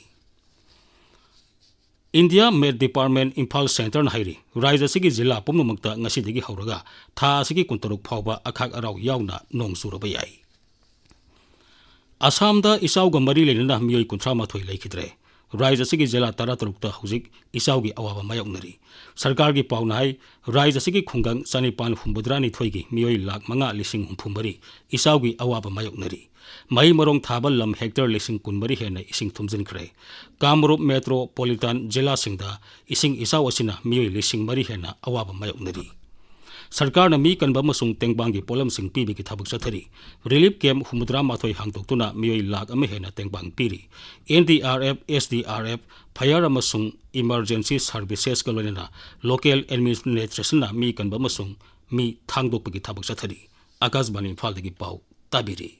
ꯏꯟꯗꯤꯌꯥ ꯃꯦꯠ ꯗꯤꯄꯥꯔꯠꯃꯦꯟ ꯏꯝꯐꯥꯜ ꯁꯦꯟꯇꯔꯅ ꯍꯥꯏꯔꯤ, ꯔꯥꯖ꯭ꯌ ꯑꯁꯤꯒꯤ ꯖꯤꯂꯥ ꯄꯨꯝꯅꯃꯛꯇ ꯉꯁꯤꯗꯒꯤ ꯍꯧꯔꯒ ꯊꯥ ꯑꯁꯤꯒꯤ ꯀꯨꯟꯇꯔꯨꯛ ꯐꯥꯎꯕ ꯑꯈꯥꯛ ꯑꯔꯥꯎ ꯌꯥꯎꯅ ꯅꯣꯡ ꯆꯨꯔꯕ ꯌꯥꯏ꯫ ꯑꯁꯥꯝꯗ ꯏꯆꯥꯎꯒ ꯃꯔꯤ ꯂꯩꯅꯅ ꯃꯤꯑꯣꯏ ꯀꯨꯟꯊ꯭ꯔꯥ ꯃꯥꯊꯣꯏ ꯂꯩꯈꯤꯗ꯭ꯔꯦ꯫ ꯔꯥꯖ꯭ꯌ ꯑꯁꯤꯒꯤ ꯖꯤꯂꯥ ꯇꯔꯥꯇꯔꯨꯛꯇ ꯍꯧꯖꯤꯛ ꯏꯆꯥꯎꯒꯤ ꯑꯋꯥꯕ ꯃꯥꯌꯣꯛꯅꯔꯤ꯫ ꯁꯔꯀꯥꯔꯒꯤ ꯄꯥꯎꯅ ꯍꯥꯏ, ꯔꯥꯖ꯭ꯌ ꯑꯁꯤꯒꯤ ꯈꯨꯡꯒꯪ ꯆꯅꯤꯄꯥꯟ ꯍꯨꯝꯐꯨꯇꯔꯥꯅꯤꯊꯣꯏꯒꯤ ꯃꯤꯑꯣꯏ ꯂꯥꯈ ꯃꯉꯥ ꯂꯤꯁꯤꯡ ꯍꯨꯝꯐꯨ ꯃꯔꯤ ꯏꯆꯥꯎꯒꯤ ꯑꯋꯥꯕ ꯃꯥꯌꯣꯛꯅꯔꯤ꯫ ꯃꯍꯩ ꯃꯔꯣꯡ ꯊꯥꯕ ꯂꯝ ꯍꯦꯛꯇꯔ ꯂꯤꯁꯤꯡ ꯀꯨꯟꯃꯔꯤ ꯍꯦꯟꯅ ꯏꯁꯤꯡ ꯊꯨꯝꯖꯤꯟꯈ꯭ꯔꯦ꯫ ꯀꯥꯃꯔꯨꯞ ꯃꯦꯇ꯭ꯔꯣꯄꯣꯂꯤꯇꯥꯟ ꯖꯤꯂꯥꯁꯤꯡꯗ ꯏꯁꯤꯡ ꯏꯆꯥꯎ ꯑꯁꯤꯅ ꯃꯤꯑꯣꯏ ꯂꯤꯁꯤꯡ ꯃꯔꯤ ꯍꯦꯟꯅ ꯑꯋꯥꯕ ꯃꯥꯌꯣꯛꯅꯔꯤ꯫ ꯁꯔꯀꯥꯔꯅ ꯃꯤ ꯀꯟꯕ ꯑꯃꯁꯨꯡ ꯇꯦꯡꯕꯥꯡꯒꯤ ꯄꯣꯠꯂꯝꯁꯤꯡ ꯄꯤꯕꯒꯤ ꯊꯕꯛ ꯆꯠꯊꯔꯤ꯫ ꯔꯤꯂꯤꯐ ꯀꯦꯝꯞ ꯍꯨꯝꯐꯨꯇꯔꯥ ꯃꯥꯊꯣꯏ ꯍꯥꯡꯗꯣꯛꯇꯨꯅ ꯃꯤꯑꯣꯏ ꯂꯥꯈ ꯑꯃ ꯍꯦꯟꯅ ꯇꯦꯡꯕꯥꯡ ꯄꯤꯔꯤ꯫ N D R F, S D R F, Fire ꯑꯃꯁꯨꯡ ꯏꯃꯔꯖꯦꯟꯁꯤ ꯁꯔꯚꯤꯁꯦꯁꯀ ꯂꯣꯏꯅꯅ ꯂꯣꯀꯦꯜ ꯑꯦꯗꯃꯤꯅꯤꯁꯇ꯭ꯔꯦꯁꯟꯅ ꯃꯤ ꯀꯟꯕ ꯑꯃꯁꯨꯡ ꯃꯤ ꯊꯥꯡꯗꯣꯛꯄꯒꯤ ꯊꯕꯛ ꯆꯠꯊꯔꯤ꯫ ꯑꯀꯥꯁꯕꯥꯅꯤ ꯏꯝꯐꯥꯜꯗꯒꯤ ꯄꯥꯎ ꯇꯥꯕꯤꯔꯤ꯫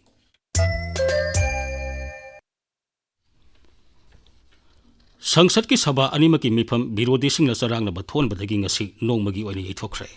ꯁꯪꯁꯠꯀꯤ ꯁꯚꯥ ꯑꯅꯤꯃꯛꯀꯤ ꯃꯤꯐꯝ ꯕꯤꯔꯣꯙꯤꯁꯤꯡꯅ ꯆꯔꯥꯡꯅꯕ ꯊꯣꯛꯍꯟꯕꯗꯒꯤ ꯉꯁꯤ ꯅꯣꯡꯃꯒꯤ ꯑꯣꯏꯅ ꯌꯩꯊꯣꯛꯈ꯭ꯔꯦ꯫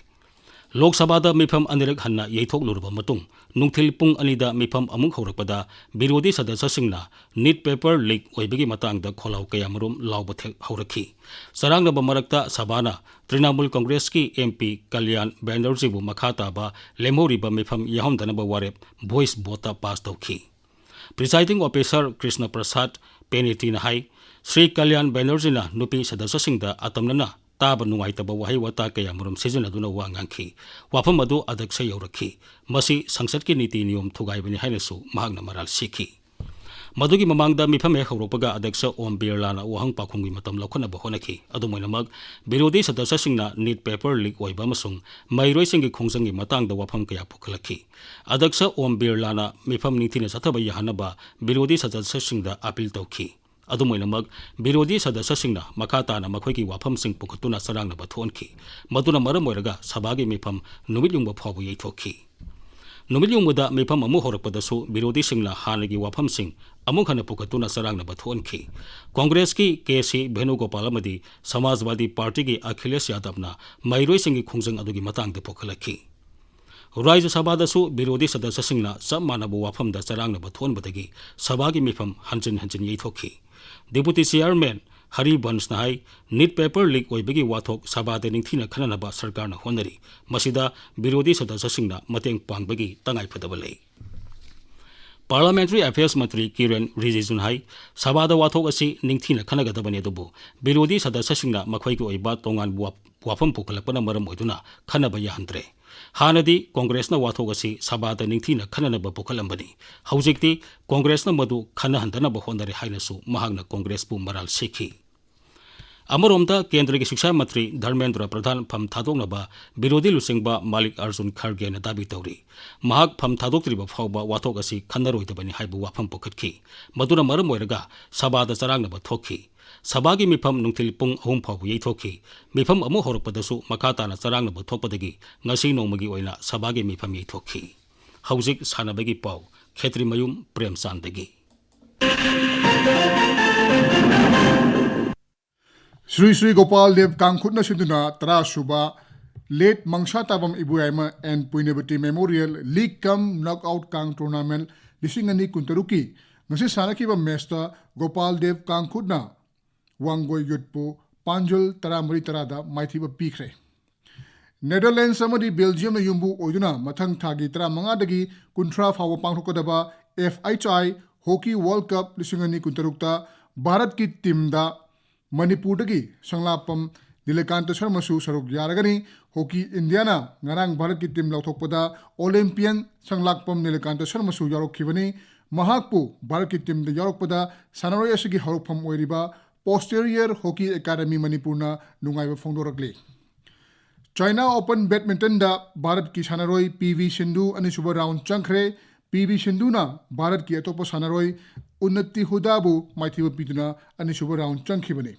ꯂꯣꯛ ꯁꯚꯥꯗ ꯃꯤꯐꯝ ꯑꯅꯤꯔꯛ ꯍꯟꯅ ꯌꯩꯊꯣꯛꯂꯨꯔꯕ ꯃꯇꯨꯡ, ꯅꯨꯡꯊꯤꯜ ꯄꯨꯡ ꯑꯅꯤꯗ ꯃꯤꯐꯝ ꯑꯃꯨꯛ ꯍꯧꯔꯛꯄꯗ ꯕꯤꯔꯣꯙꯤ ꯁꯗꯁ꯭ꯌꯁꯤꯡꯅ ꯅꯤꯠ ꯄꯦꯄꯔ ꯂꯤꯛ ꯑꯣꯏꯕꯒꯤ ꯃꯇꯥꯡꯗ ꯈꯣꯜꯂꯥꯎ ꯀꯌꯥꯃꯔꯨꯝ ꯂꯥꯎꯕ ꯊꯦꯛ ꯍꯧꯔꯛꯈꯤ꯫ ꯆꯔꯥꯡꯅꯕ ꯃꯔꯛꯇ ꯁꯚꯥꯅ ꯇ꯭ꯔꯤꯅꯥꯃꯨꯜ ꯀꯪꯒ꯭ꯔꯦꯁꯀꯤ ꯑꯦꯝ ꯄꯤ ꯀꯜꯌꯥꯟ ꯕꯦꯅꯔꯖꯤꯕꯨ ꯃꯈꯥ ꯇꯥꯕ ꯂꯦꯝꯍꯧꯔꯤꯕ ꯃꯤꯐꯝ ꯌꯥꯎꯍꯟꯗꯅꯕ ꯋꯥꯔꯦꯞ ꯚꯣꯏꯁ ꯚꯣꯠꯇ ꯄꯥꯁ ꯇꯧꯈꯤ꯫ ꯄ꯭ꯔꯤꯁꯥꯏꯗꯤꯡ ꯑꯣꯐꯤꯁꯥꯔ ꯀ꯭ꯔꯤꯁꯅ ꯄ꯭ꯔꯁꯥꯗ ꯄꯦꯅꯤꯇꯤꯅ ꯍꯥꯏ, ꯁ꯭ꯔꯤ ꯀꯜꯌꯥꯟ ꯕꯦꯅꯔꯖꯤꯅ ꯅꯨꯄꯤ ꯁꯗꯁ꯭ꯌꯁꯤꯡꯗ ꯑꯇꯝꯅꯅ ꯇꯥꯕ ꯅꯨꯡꯉꯥꯏꯇꯕ ꯋꯥꯍꯩ ꯋꯥꯇꯥ ꯀꯌꯥꯃꯔꯨꯝ ꯁꯤꯖꯤꯟꯅꯗꯨꯅ ꯋꯥ ꯉꯥꯡꯈꯤ꯫ ꯋꯥꯐꯝ ꯑꯗꯨ ꯑꯗꯛꯁ ꯌꯧꯔꯛꯈꯤ꯫ ꯃꯁꯤ ꯁꯪꯁꯠꯀꯤ ꯅꯤꯇꯤ ꯅꯤꯌꯣꯝ ꯊꯨꯒꯥꯏꯕꯅꯤ ꯍꯥꯏꯅꯁꯨ ꯃꯍꯥꯛꯅ ꯃꯔꯥꯜ ꯁꯤꯈꯤ꯫ ꯃꯗꯨꯒꯤ ꯃꯃꯥꯡꯗ ꯃꯤꯐꯝ ꯍꯦꯛ ꯍꯧꯔꯛꯄꯒ ꯑꯗꯛꯁ ꯑꯣꯝ ꯕꯤꯔꯂꯥꯅ ꯋꯥꯍꯪ ꯄꯥꯎꯈꯨꯝꯒꯤ ꯃꯇꯝ ꯂꯧꯈꯠꯅꯕ ꯍꯣꯠꯅꯈꯤ꯫ ꯑꯗꯨꯝ ꯑꯣꯏꯅꯃꯛ, ꯕꯤꯔꯣꯙꯤ ꯁꯗꯁ꯭ꯌꯁꯤꯡꯅ ꯅꯤꯠ ꯄꯦꯄꯔ ꯂꯤꯛ ꯑꯣꯏꯕ ꯑꯃꯁꯨꯡ ꯃꯍꯩꯔꯣꯏꯁꯤꯡꯒꯤ ꯈꯣꯡꯖꯪꯒꯤ ꯃꯇꯥꯡꯗ ꯋꯥꯐꯝ ꯀꯌꯥ ꯄꯨꯈꯠꯂꯛꯈꯤ꯫ ꯑꯗꯛꯁ ꯑꯣꯝ ꯕꯤꯔꯂꯥꯅ ꯃꯤꯐꯝ ꯅꯤꯡꯊꯤꯅ ꯆꯠꯊꯕ ꯌꯥꯍꯟꯅꯕ ꯕꯤꯔꯣꯙꯤ ꯁꯗꯁ꯭ꯌꯁꯤꯡꯗ ꯑꯄꯤꯜ ꯇꯧꯈꯤ꯫ ꯑꯗꯨꯝ ꯑꯣꯏꯅꯃꯛ, ꯕꯤꯔꯣꯙꯤ ꯁꯗꯁ꯭ꯌꯁꯤꯡꯅ ꯃꯈꯥ ꯇꯥꯅ ꯃꯈꯣꯏꯒꯤ ꯋꯥꯐꯝꯁꯤꯡ ꯄꯨꯈꯠꯇꯨꯅ ꯆꯔꯥꯡꯅꯕ ꯊꯣꯛꯍꯟꯈꯤ꯫ ꯃꯗꯨꯅ ꯃꯔꯝ ꯑꯣꯏꯔꯒ ꯁꯚꯥꯒꯤ ꯃꯤꯐꯝ ꯅꯨꯃꯤꯠ ꯌꯨꯡꯕ ꯐꯥꯎꯕ ꯌꯩꯊꯣꯛꯈꯤ꯫ ꯅꯨꯃꯤꯠ ꯌꯨꯡꯕꯗ ꯃꯤꯐꯝ ꯑꯃꯨꯛ ꯍꯧꯔꯛꯄꯗꯁꯨ ꯕꯤꯔꯣꯙꯤꯁꯤꯡꯅ ꯍꯥꯟꯅꯒꯤ ꯋꯥꯐꯝꯁꯤꯡ ꯑꯃꯨꯛ ꯍꯟꯅ ꯄꯨꯈꯠꯇꯨꯅ ꯆꯔꯥꯡꯅꯕ ꯊꯣꯛꯍꯟꯈꯤ꯫ ꯀꯣꯡꯒ꯭ꯔꯦꯁꯀꯤ ꯀꯦ ꯁꯤ ꯚꯦꯅꯨꯒꯣꯄꯥꯜ ꯑꯃꯗꯤ ꯁꯃꯥꯖꯋꯥꯗꯤ ꯄꯥꯔꯇꯤꯒꯤ ꯑꯈꯤꯂꯦꯁ ꯌꯥꯗꯕꯅ ꯃꯍꯩꯔꯣꯏꯁꯤꯡꯒꯤ ꯈꯣꯡꯖꯪ ꯑꯗꯨꯒꯤ ꯃꯇꯥꯡꯗ ꯄꯨꯈꯠꯂꯛꯈꯤ꯫ ꯔꯥꯖ꯭ꯌ ꯁꯚꯥꯗꯁꯨ ꯕꯤꯔꯣꯙꯤ ꯁꯗꯁ꯭ꯌꯁꯤꯡꯅ ꯆꯞ ꯃꯥꯟꯅꯕ ꯋꯥꯐꯝꯗ ꯆꯔꯥꯡꯅꯕ ꯊꯣꯛꯍꯟꯕꯗꯒꯤ ꯁꯚꯥꯒꯤ ꯃꯤꯐꯝ ꯍꯟꯖꯤꯟ ꯍꯟꯖꯤꯟ ꯌꯩꯊꯣꯛꯈꯤ꯫ ꯗꯤꯄꯨꯇꯤ ꯆꯤꯌꯥꯔꯃꯦꯟ ꯍꯔꯤꯕꯟꯁꯅ ꯍꯥꯏ, ꯅꯤꯠ ꯄꯦꯄꯔ ꯂꯤꯛ ꯑꯣꯏꯕꯒꯤ ꯋꯥꯊꯣꯛ ꯁꯚꯥꯗ ꯅꯤꯡꯊꯤꯅ ꯈꯟꯅꯅꯕ ꯁꯔꯀꯥꯔꯅ ꯍꯣꯠꯅꯔꯤ꯫ ꯃꯁꯤꯗ ꯕꯤꯔꯣꯙꯤ ꯁꯗꯁ꯭ꯌꯁꯤꯡꯅ ꯃꯇꯦꯡ ꯄꯥꯡꯕꯒꯤ ꯇꯉꯥꯏꯐꯗꯕ ꯂꯩ꯫ ꯄꯥꯔꯂꯥꯃꯦꯟꯇꯔꯤ ꯑꯦꯐꯤꯌꯔꯁ ꯃꯟꯇ꯭ꯔꯤ ꯀꯤꯔꯦꯟ ꯔꯤꯖꯤꯖꯨꯅ ꯍꯥꯏ, ꯁꯚꯥꯗ ꯋꯥꯊꯣꯛ ꯑꯁꯤ ꯅꯤꯡꯊꯤꯅ ꯈꯟꯅꯒꯗꯕꯅꯤ, ꯑꯗꯨꯕꯨ ꯕꯤꯔꯣꯙꯤ ꯁꯗꯁ꯭ꯌꯁꯤꯡꯅ ꯃꯈꯣꯏꯒꯤ ꯑꯣꯏꯕ ꯇꯣꯉꯥꯟꯕ ꯋꯥ-, ꯋꯥꯐꯝ ꯄꯨꯈꯠꯂꯛꯄꯅ ꯃꯔꯝ ꯑꯣꯏꯗꯨꯅ ꯈꯟꯅꯕ ꯌꯥꯍꯟꯗ꯭ꯔꯦ꯫ ꯍꯥꯟꯅꯗꯤ ꯀꯣꯡꯒ꯭ꯔꯦꯁꯅ ꯋꯥꯊꯣꯛ ꯑꯁꯤ ꯁꯚꯥꯗ ꯅꯤꯡꯊꯤꯅ ꯈꯟꯅꯅꯕ ꯄꯨꯈꯠꯂꯝꯕꯅꯤ꯫ ꯍꯧꯖꯤꯛꯇꯤ ꯀꯣꯡꯒ꯭ꯔꯦꯁꯅ ꯃꯗꯨ ꯈꯟꯅꯍꯟꯗꯅꯕ ꯍꯣꯠꯅꯔꯦ ꯍꯥꯏꯅꯁꯨ ꯃꯍꯥꯛꯅ ꯀꯣꯡꯒ꯭ꯔꯦꯁꯄꯨ ꯃꯔꯥꯜ ꯁꯤꯈꯤ꯫ ꯑꯃꯔꯣꯝꯗ, ꯀꯦꯟꯗ꯭ꯔꯒꯤ ꯁꯤꯛꯁꯥ ꯃꯟꯇ꯭ꯔꯤ ꯙꯔꯃꯦꯟꯗ꯭ꯔ ꯄ꯭ꯔꯙꯥꯟ ꯐꯝ ꯊꯥꯗꯣꯛꯅꯕ ꯕꯤꯔꯣꯙꯤ ꯂꯨꯆꯤꯡꯕ ꯃꯥꯂꯤꯛ ꯑꯔꯖꯨꯟ ꯈꯔꯒꯦꯅ ꯗꯥꯕꯤ ꯇꯧꯔꯤ꯫ ꯃꯍꯥꯛ ꯐꯝ ꯊꯥꯗꯣꯛꯇ꯭ꯔꯤꯕ ꯐꯥꯎꯕ ꯋꯥꯊꯣꯛ ꯑꯁꯤ ꯈꯟꯅꯔꯣꯏꯗꯕꯅꯤ ꯍꯥꯏꯕ ꯋꯥꯐꯝ ꯄꯨꯈꯠꯈꯤ꯫ ꯃꯗꯨꯅ ꯃꯔꯝ ꯑꯣꯏꯔꯒ ꯁꯚꯥꯗ ꯆꯔꯥꯡꯅꯕ ꯊꯣꯛꯈꯤ꯫ ꯁꯚꯥꯒꯤ ꯃꯤꯐꯝ ꯅꯨꯡꯊꯤꯜ ꯄꯨꯡ ꯑꯍꯨꯝ ꯐꯥꯎꯕ ꯌꯩꯊꯣꯛꯈꯤ꯫ ꯃꯤꯐꯝ ꯑꯃꯨꯛ ꯍꯧꯔꯛꯄꯗꯁꯨ ꯃꯈꯥ ꯇꯥꯅ ꯆꯔꯥꯡꯅꯕ ꯊꯣꯛꯄꯗꯒꯤ ꯉꯁꯤ ꯅꯣꯡꯃꯒꯤ ꯑꯣꯏꯅ ꯁꯚꯥꯒꯤ ꯃꯤꯐꯝ ꯌꯩꯊꯣꯛꯈꯤ꯫ ꯍꯧꯖꯤꯛ ꯁꯥꯟꯅꯕꯒꯤ ꯄꯥꯎ, ꯈꯦꯇ꯭ꯔꯤꯃꯌꯨꯝ ꯄ꯭ꯔꯦꯝꯆꯥꯟꯗꯒꯤ꯫ ꯁ꯭ꯔꯤ ꯁ꯭ꯔꯤ ꯒꯣꯄꯥꯜ ꯗꯦꯕ ꯀꯥꯡꯈꯨꯠꯅ ꯁꯤꯟꯗꯨꯅ ꯇꯔꯥ ꯁꯨꯕ ꯂꯦꯠ ꯃꯪꯁꯥ ꯇꯥꯕꯝ Iboyaima and Puinabati memorial league cum knockout kang tournament ꯂꯤꯁꯤꯡ ꯑꯅꯤ ꯀꯨꯟꯇꯔꯨꯛꯀꯤ ꯉꯁꯤ ꯁꯥꯟꯅꯈꯤꯕ ꯃꯦꯆꯇ ꯒꯣꯄꯥꯜ ꯗꯦꯕ ꯀꯥꯡꯈꯨꯠꯅ ꯋꯥꯡꯒꯣꯏ ꯌꯨꯠꯄꯨ ꯄꯥꯟꯖꯜ ꯇꯔꯥꯃꯔꯤ ꯇꯔꯥꯗ ꯃꯥꯏꯊꯤꯕ ꯄꯤꯈ꯭ꯔꯦ꯫ ꯅꯦꯗꯔꯂꯦꯟꯁ ꯑꯃꯗꯤ ꯕꯦꯜꯖꯤꯌꯝꯅ ꯌꯨꯝꯕꯨ ꯑꯣꯏꯗꯨꯅ ꯃꯊꯪ ꯊꯥꯒꯤ ꯇꯔꯥꯃꯉꯥꯗꯒꯤ ꯀꯨꯟꯊ꯭ꯔꯥ ꯐꯥꯎꯕ ꯄꯥꯡꯊꯣꯛꯀꯗꯕ ꯑꯦꯐ ꯑꯩꯆ ꯑꯥꯏ ꯍꯣꯀꯤ ꯋꯥꯔꯜꯗ ꯀꯞ ꯂꯤꯁꯤꯡ ꯑꯅꯤ ꯀꯨꯟꯇꯔꯨꯛꯇ ꯚꯥꯔꯠꯀꯤ ꯇꯤꯝꯗ ꯃꯅꯤꯄꯨꯔꯗꯒꯤ ꯁꯪꯂꯥꯛꯄꯝ ꯅꯤꯂꯀꯥꯟꯇ ꯁꯔꯃꯁꯨ ꯁꯔꯨꯛ ꯌꯥꯔꯒꯅꯤ꯫ ꯍꯣꯀꯤ ꯏꯟꯗꯤꯌꯥꯅ ꯉꯔꯥꯡ ꯚꯥꯔꯠꯀꯤ ꯇꯤꯝ ꯂꯧꯊꯣꯛꯄꯗ ꯑꯣꯂꯦꯝꯄꯤꯌꯟ ꯁꯪꯂꯥꯛꯄꯝ ꯅꯤꯂꯀꯥꯟꯇ ꯁꯔꯃꯁꯨ ꯌꯥꯎꯔꯛꯈꯤꯕꯅꯤ꯫ ꯃꯍꯥꯛꯄꯨ ꯚꯥꯔꯠꯀꯤ ꯇꯤꯝꯗ ꯌꯥꯎꯔꯛꯄꯗ ꯁꯥꯟꯅꯔꯣꯏ ꯑꯁꯤꯒꯤ ꯍꯧꯔꯛꯐꯝ ꯑꯣꯏꯔꯤꯕ ꯄꯣꯁꯇꯦꯔꯤꯌꯔ ꯍꯣꯀꯤ ꯑꯦꯀꯥꯗꯃꯤ ꯃꯅꯤꯄꯨꯔꯅ ꯅꯨꯡꯉꯥꯏꯕ ꯐꯣꯡꯗꯣꯔꯛꯂꯤ꯫ ꯆꯥꯏꯅꯥ ꯑꯣꯄꯟ ꯕꯦꯗꯃꯤꯟꯇꯟꯗ ꯚꯥꯔꯠꯀꯤ ꯁꯥꯟꯅꯔꯣꯏ ꯄꯤ ꯚꯤ ꯁꯤꯟꯙꯨ ꯑꯅꯤꯁꯨꯕ ꯔꯥꯎꯟ ꯆꯪꯈ꯭ꯔꯦ꯫ ꯄꯤ ꯚꯤ ꯁꯤꯟꯙꯨꯅ ꯚꯥꯔꯠꯀꯤ ꯑꯇꯣꯞꯄ ꯁꯥꯟꯅꯔꯣꯏ ꯎꯟꯅꯇꯤ ꯍꯨꯗꯥꯕꯨ ꯃꯥꯏꯊꯤꯕ ꯄꯤꯗꯨꯅ ꯑꯅꯤꯁꯨꯕ ꯔꯥꯎꯟ ꯆꯪꯈꯤꯕꯅꯤ꯫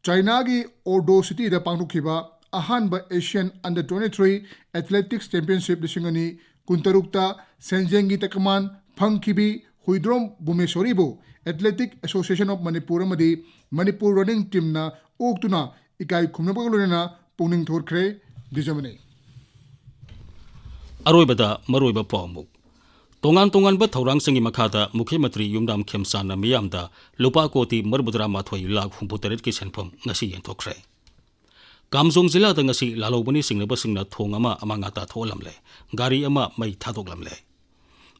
ꯆꯥꯏꯅꯥꯒꯤ ꯑꯣꯔꯗꯣ ꯁꯤꯇꯤꯗ ꯄꯥꯡꯊꯣꯛꯈꯤꯕ ꯑꯍꯥꯟꯕ Asian under twenty three athletics championship ꯂꯤꯁꯤꯡ ꯑꯅꯤ ꯀꯨꯟꯇꯔꯨꯛꯇ ꯁꯦꯟꯖꯦꯡꯒꯤ ꯇꯀꯃꯥꯟ ꯐꯪꯈꯤꯕꯤ Huidrom ꯕꯨꯃꯦꯁꯣꯔꯤꯕꯨ Athletic Association of Manipur ꯑꯃꯗꯤ ꯃꯅꯤꯄꯨꯔ ꯔꯟꯅꯤꯡ ꯇꯤꯝꯅ ꯑꯣꯛꯇꯨꯅ ꯏꯀꯥꯏ ꯈꯨꯝꯅꯕꯒ ꯂꯣꯏꯅꯅ ꯄꯨꯛꯅꯤꯡ ꯊꯧꯒꯠꯈ꯭ꯔꯦ꯫ ꯗꯤꯖꯃꯅꯤ꯫ ꯑꯔꯣꯏꯕꯗ ꯃꯔꯨꯑꯣꯏꯕ ꯄꯥꯎ ꯑꯃꯨꯛ꯫ ꯇꯣꯉꯥꯟ ꯇꯣꯉꯥꯟꯕ ꯊꯧꯔꯥꯡꯁꯤꯡꯒꯤ ꯃꯈꯥꯗ ꯃꯨꯈ꯭ꯌ ꯃꯟꯇ꯭ꯔꯤ ꯌꯨꯝꯅꯥꯝ ꯈꯦꯝꯆꯥꯟꯅ ꯃꯤꯌꯥꯝꯗ ꯂꯨꯄꯥ ꯀꯣꯇꯤ ꯃꯔꯤꯐꯨꯇꯔꯥ ꯃꯥꯊꯣꯏ ꯂꯥꯈ ꯍꯨꯝꯐꯨꯇꯔꯦꯠꯀꯤ ꯁꯦꯟꯐꯝ ꯉꯁꯤ ꯌꯦꯟꯊꯣꯛꯈ꯭ꯔꯦ꯫ ꯀꯥꯝꯖꯣꯡ ꯖꯤꯂꯥꯗ ꯉꯁꯤ ꯂꯥꯜꯍꯧꯕꯅꯤ ꯆꯤꯡꯅꯕꯁꯤꯡꯅ ꯊꯣꯡ ꯑꯃ ꯑꯃꯥꯡ ꯑꯇꯥ ꯊꯣꯛꯍꯜꯂꯝꯂꯦ꯫ ꯒꯥꯔꯤ ꯑꯃ ꯃꯩ ꯊꯥꯗꯣꯛꯂꯝꯂꯦ꯫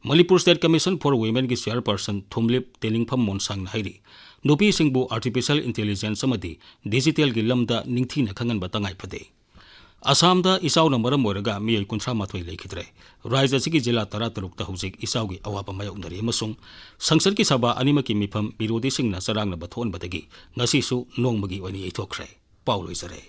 Manipur State Commission for Womenꯒꯤ chairperson ꯊꯨꯝꯂꯤꯞ ꯇꯦꯂꯤꯡꯐꯝ ꯃꯣꯟꯁꯥꯡꯅ ꯍꯥꯏꯔꯤ, ꯅꯨꯄꯤꯁꯤꯡꯕꯨ artificial intelligence ꯑꯃꯗꯤ digitalꯒꯤ ꯂꯝꯗ ꯅꯤꯡꯊꯤꯅ ꯈꯪꯍꯟꯕ ꯇꯉꯥꯏ ꯐꯗꯦ꯫ ꯑꯁꯥꯝꯗ ꯏꯆꯥꯎꯅ ꯃꯔꯝ ꯑꯣꯏꯔꯒ ꯃꯤꯑꯣꯏ ꯀꯨꯟꯊ꯭ꯔꯥ ꯃꯥꯊꯣꯏ ꯂꯩꯈꯤꯗ꯭ꯔꯦ꯫ ꯔꯥꯖ꯭ꯌ ꯑꯁꯤꯒꯤ ꯖꯤꯂꯥ ꯇꯔꯥ ꯇꯔꯨꯛꯇ ꯍꯧꯖꯤꯛ ꯏꯆꯥꯎꯒꯤ ꯑꯋꯥꯕ ꯃꯥꯌꯣꯛꯅꯔꯤ ꯑꯃꯁꯨꯡ ꯁꯪꯁꯠꯀꯤ ꯁꯚꯥ ꯑꯅꯤꯃꯛꯀꯤ ꯃꯤꯐꯝ ꯕꯤꯔꯣꯙꯤꯁꯤꯡꯅ ꯆꯔꯥꯡꯅꯕ ꯊꯣꯛꯍꯟꯕꯗꯒꯤ ꯉꯁꯤꯁꯨ ꯅꯣꯡꯃꯒꯤ ꯑꯣꯏꯅ ꯌꯩꯊꯣꯛꯈ꯭ꯔꯦ꯫ ꯄꯥꯎ ꯂꯣꯏꯖꯔꯦ꯫